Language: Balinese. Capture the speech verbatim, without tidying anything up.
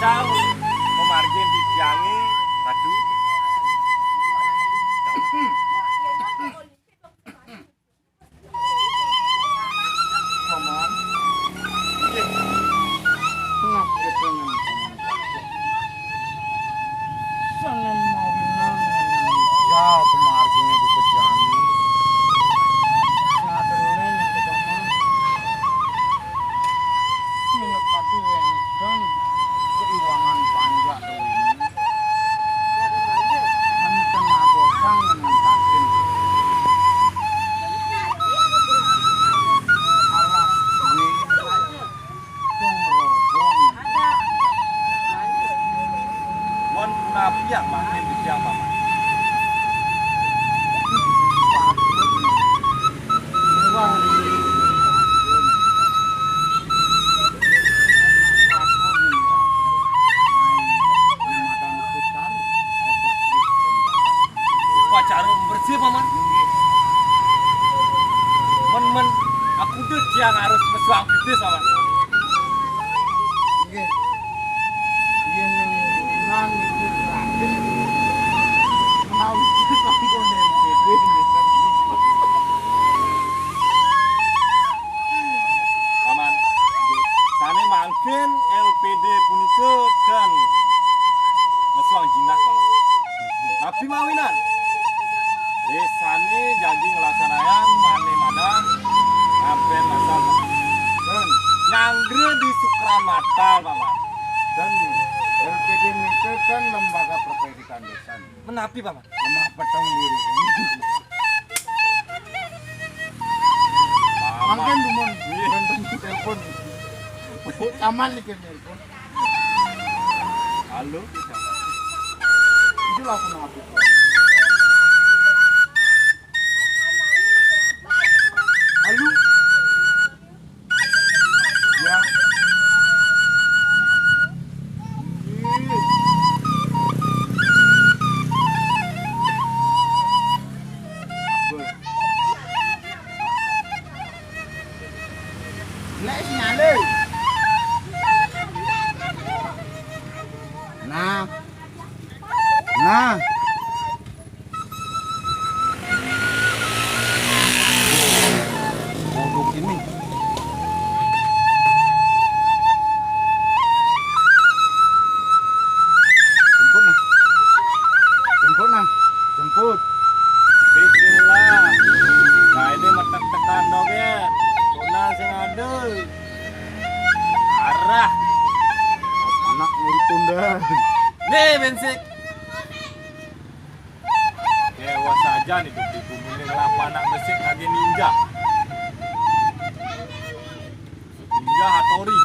Pamargin titiangé, Ratu. Paman. Nggih. Ngapit dengan paman. Sané mawinan ya pamarginé Bu Kejani. Satelé nyentuh paman. Minakadi wénten keiwangan panjak ini. Wénten adosan ngentatin. Alas dué dong robo nyentuh panjak. Wan punapi yang makin di tiang paman. Patut. Upacara bersih, Paman. Men-men, aku udah tiang harus mesuang pipis, Paman. Nggih. Yén nang itu gratis. Menawi sampun N P D nggih. Paman, sané mangkin L P D punika ten mesuang jinah, Paman. Napi mawinan? Désané jagi nglaksanayang mané madan ngampén matal, Paman. Ten. Nyanggra di Sukran Matal, Paman. Ten, L P D nika kan lembaga perpendidikan désa. Menapi, Paman? Lemah peteng biru. Paman. Mangkin dumun. Iya. Banten telepon. Taman niki telepon. Halo. Itulah aku napi. Halo. Ya. Ih. Apa? Nek sinyalé. Nah. Nah. Kodok ini. Jemput nah. Jemput nah. Jemput. Bismillah. Nah, ini metek-tekan dogér. Tuna sing ada. Arah. Anak ngurutun dah. Nih, bensik. Kéweh sajan idup di bumi ini, ngelah panak besik lagi ninja. Ninja Hattori.